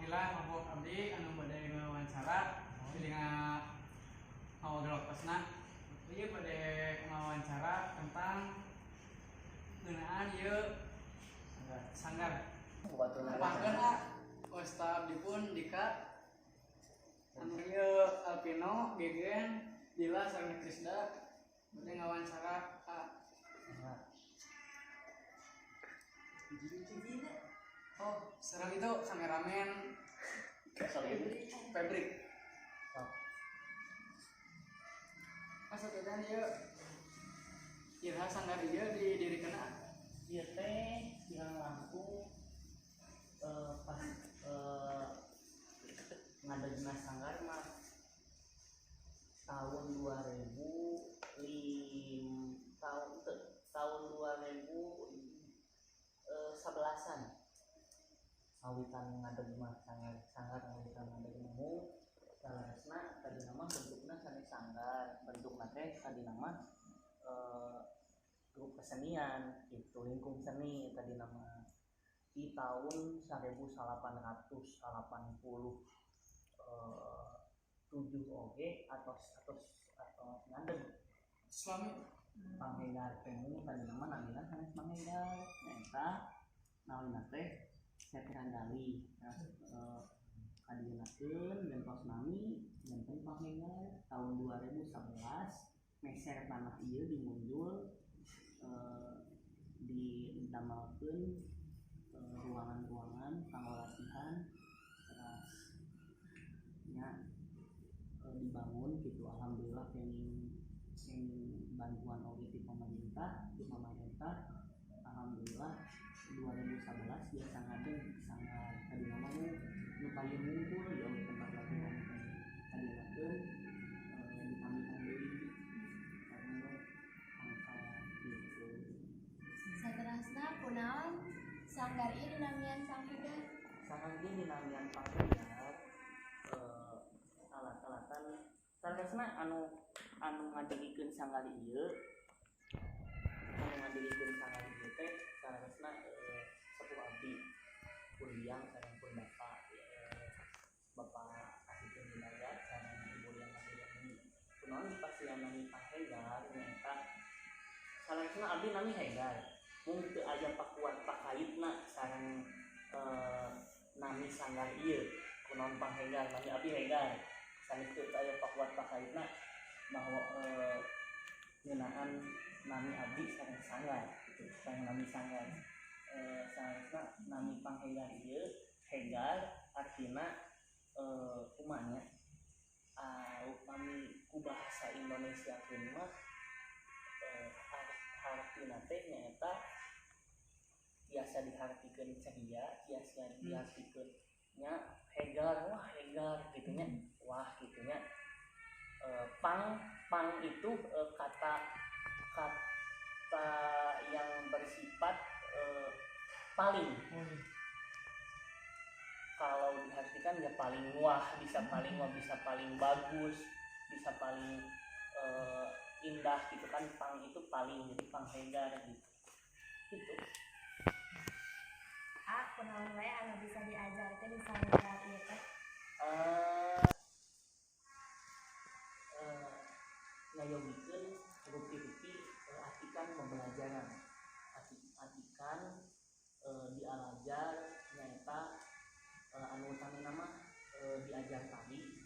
Alhamdulillah kelompok abdi anu bade ngawawancara jadi ngawagel waktosna. Ieu bade ngawawancara tentang ngeunaan ieu sanggar. Tepangkeun ah, wasta abdi pun Dika, anu ieu Alpino, Gegen, Dila sareng Krisda bade ngawawancara ah. Oh, sareng itu kameramen Febrik. Masa teh ieu iraha sanggar ieu didirikeun ah? Ieu teh kirang langkung pas ngadegna sanggar mah tahun 2005 tahun teu, tahun 2011-an ngawitan ngadeg mah sanggar, sanggar ngawitan ngadeg mah. Saleresna tadina mah bentukna sanes sanggar, bentukna teh tadina mah grup kesenian gitu, lingkung seni tadina mah di tahun 1887 oge atos atos atos ngadeg Suami Panghegar teh tadina mah namina sanes Panghegar, nyaeta namina teh Setra Galih. Terus kadienakeun gentos nami janten Panghegar tahun 2011, meser tanah ieu di Munjul, didamelkeun ruangan-ruangan kanggo latihan, teras nya dibangun gitu. Alhamdulillah kenging kenging bantuan oge ti pemerintah, ti pemerintah. Alhamdulillah 2011 biasa ngadeg sanggar. Tadina mah nu payun ngumpul ya tempat latihan teh kadienakeun ditambihkan deui karena angka gitu. Saterasna kunaon sanggar ieu dinamian Panghegar? Sanggar ieu dinamian Panghegar alat-alatan saleresna anu anu ngadirikeun sanggar ieu, anu ngadirikeun sanggar ieu teh saleresna sepuh abdi pun biang sareng pun bapak, Bapak Asipin Hidayat sareng Ibu Liang Mahyani. Kunaon dipasihan nami Panghegar, nyaeta saleresna abdi nami Hegar mung teu aya pakuat pakaitna sareng nami sanggar ieu. Kunaon Panghegar, nami abdi Hegar sanes teu aya pakuat pakaitna bahwa ngeunaan nami abdi sareng sanggar gitu, sareng nami sanggar. Saleresna nami Panghegar ieu, Hegar artina kumaha nya, upami ku bahasa Indonesia mah hartina teh nyaeta biasa dihartikeun ceria, biasa dihartikeun nya hegar, wah hegar gitu nya, wah gitu nya. Pang pang itu kata kata yang bersifat paling. Kalau dihartikan ya paling wah, bisa paling wah, bisa paling bagus, bisa paling indah gitu kan. Pang itu paling, jadi Panghegar gitu gitu. Ah, kunaon wae anu bisa diajarkeun di sanggar ieu teh? Ngayogikeun rupi-rupi atikan pembelajaran, atikan dialajar nyaeta anu utamina mah diajar tari,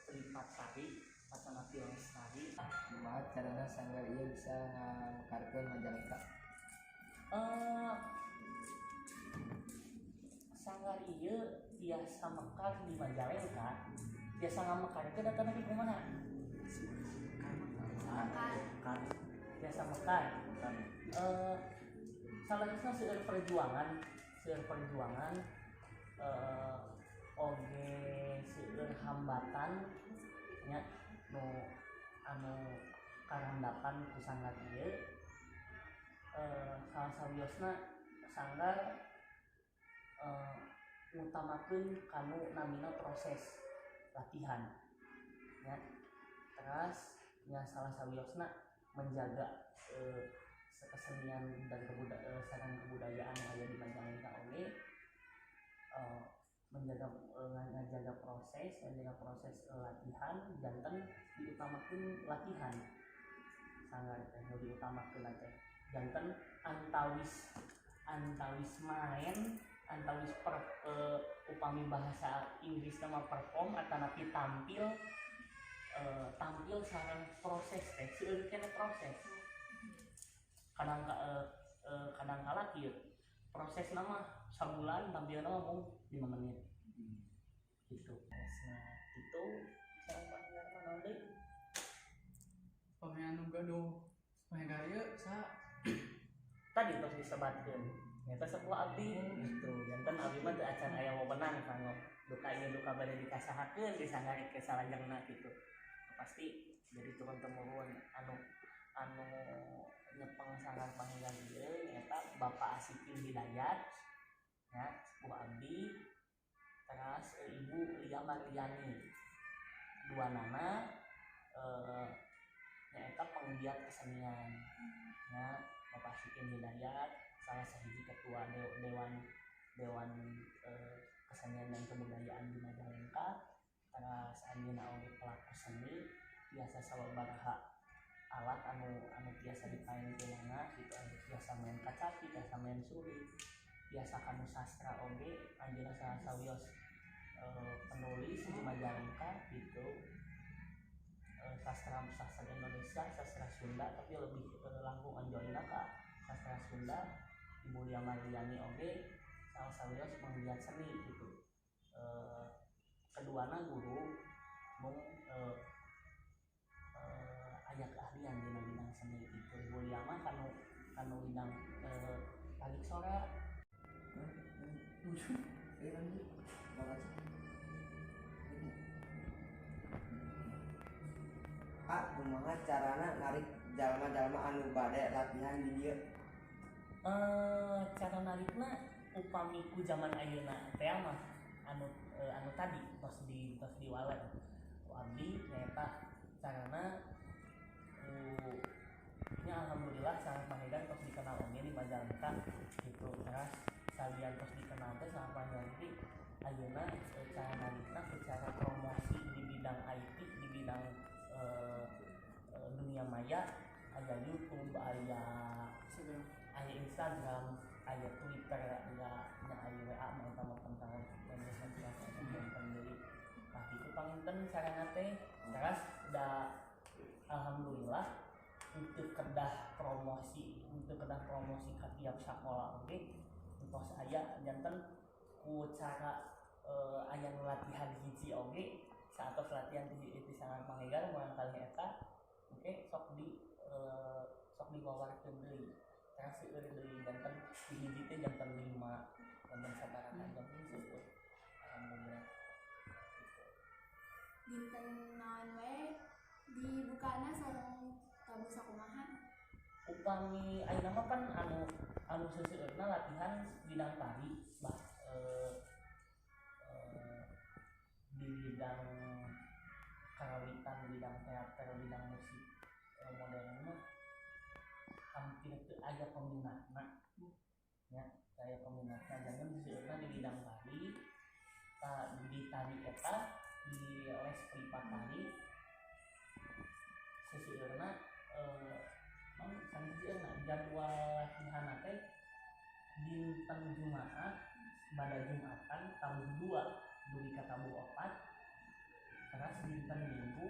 privat tari atanapi tari. Kumaha carana sanggar ieu bisa ngamekarkeun Majalengka? Sanggar ieu biasa mekar di Majalengka, biasa ngamekarkeun atanapi kumaha? Mekar. Mekar, biasa mekar. Saleresna seueur perjuangan, seueur perjuangan, oge seueur hambatan nya nu anu karandapan ku sanggar ieu. Salah sawiosna sanggar ngutamakeun kanu namina proses latihan ya, teras nya salah sawiosna menjaga kesenian dan sareng kebudayaan yang aya di Majalengka oge. Menjaga ngajaga proses, ngajaga proses latihan janten diutamakeun latihan. Sanggar teh nu diutamakeun teh janten antawis antawis main, antawis upami bahasa Inggris nama perform atanapi tampil, tampil sareng proses teh seueur keneh proses. Kadang kadang kala kieu proses nama sabulan tampil nama mung 5 menit gitu. Nah, itu sareng panggilan mah naon deui? Pami anu gaduh panghegar ieu saha? Tadi tos disebatkeun nyata sepuh abdi gitu. Janten abdi mah teu acan aya wewenang kanggo duka ieu, duka bade dikasahakeun di sanggar ke salajengna gitu. Pasti jadi turun temurun anu anu nyepeng sanggar panghegar ieu nyaeta Bapak Asikin Hidayat ya, sepuh abdi, teras Ibu Lia Marliani, dua nana nyaeta penggiat kesenian ya. Bapak Asikin Hidayat salah sahiji ketua dewan dewan kesenian dan kebudayaan di Majalengka, teras anjeunna oge pelaku seni biasa sababaraha alat anu anu biasa dipaenkeunana gitu, anu biasa main kacapi, biasa main suling, biasa kanu sastra oge anjeunna salah sawios penulis di Majalengka gitu, sastra sastra Indonesia, sastra Sunda, tapi lebih langkung anjeunna ka sastra Sunda. Ibu Lia Marliani oge salah sawios penggiat seni gitu. Keduana guru mung aya keahlian dina bidang seni gitu. Ibu Lia mah kanu kanu bidang tarik sora. Eh, lanjut. Balas. Pak, kumaha carana narik jalma-jalma anu bade latihan di dieu? Cara narikna upami ku zaman ayeuna teh mah anu anu tadi tos diwaler ku abdi nyaeta carana ku nya alhamdulillah Sanggar Panghegar tos dikenal oge di Majalengka gitu. Terus salian tos dikenal teh Sanggar Panghegar teh ayeuna cara narikna secara promosi di bidang IT, di bidang dunia maya, aya YouTube, aya Instagram, aya Instagram, aya Twitter, aya nya aya WA mah eta mah tentang media sosial janten deui. Nah, itu panginten carana teh. Terus da alhamdulillah untuk kedah promosi, untuk kedah promosi ka tiap sakola oge entos aya, janten ku cara aya nu latihan hiji oge saatos latihan di Sanggar Panghegar murangkalih eta oke sok di sok diwawarkeun deui, terus seueur deui, janten di hiji teh janten 5, janten sabaraha, janten seueur alhamdulillah gitu. Dinten naon wae dibukana sareng tabuh sakumaha? Upami ayeuna mah kan anu anu seseueurna latihan bidang tari bah di bidang karawitan, bidang teater, bidang musik modern mah hampir teu aya peminatna nya, teu aya peminatna. Janten seseueurna di bidang tari, ta di tari eta di les privat tari seseueurna mang sanes jadwal latihan teh dinten Jumaah bada Jumatan tabuh 2 dugi ka tabuh 4, terus dinten Minggu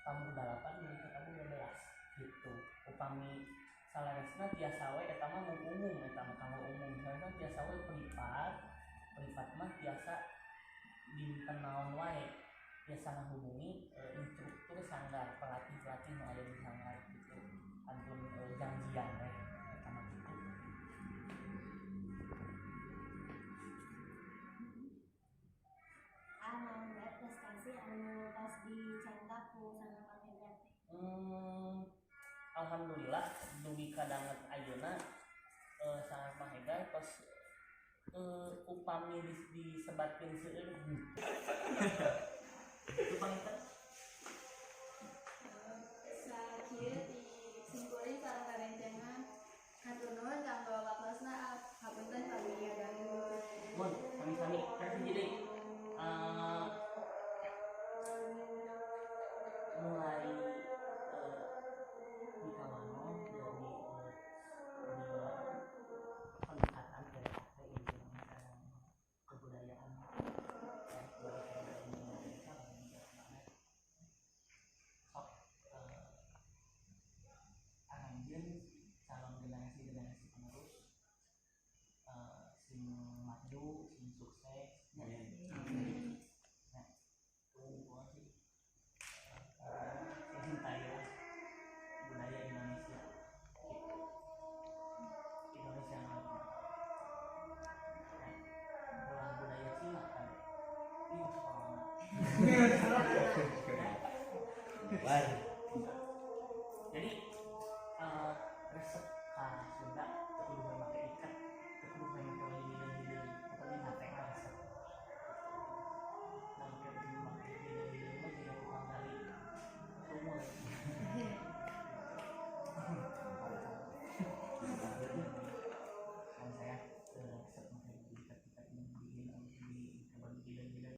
tabuh 8 dugi ka tabuh 12 gitu. Upami saleresna tiasa we eta mah mung umum, eta mah kanggo umum. Saleresna tiasa we privat, privat mah tiasa dinten naon wae, tiasa ngahubungi instruktur sanggar, pelatih-pelatih nu aya di sanggar gitu, kantun janjian we eta mah gitu. Naon wae prestasi anu tos dicandak ku Sanggar Panghegar teh? Alhamdulillah dugi ka danget ayeuna Sanggar Panghegar tos upami disebatkeun seueur itu panginten. Sakieu di simkuring sareng rerencangan, hatur nuhun kanggo waktosna, hapunten pami ngaganggu. Mun sami-sami, terus hiji deui. Nobar.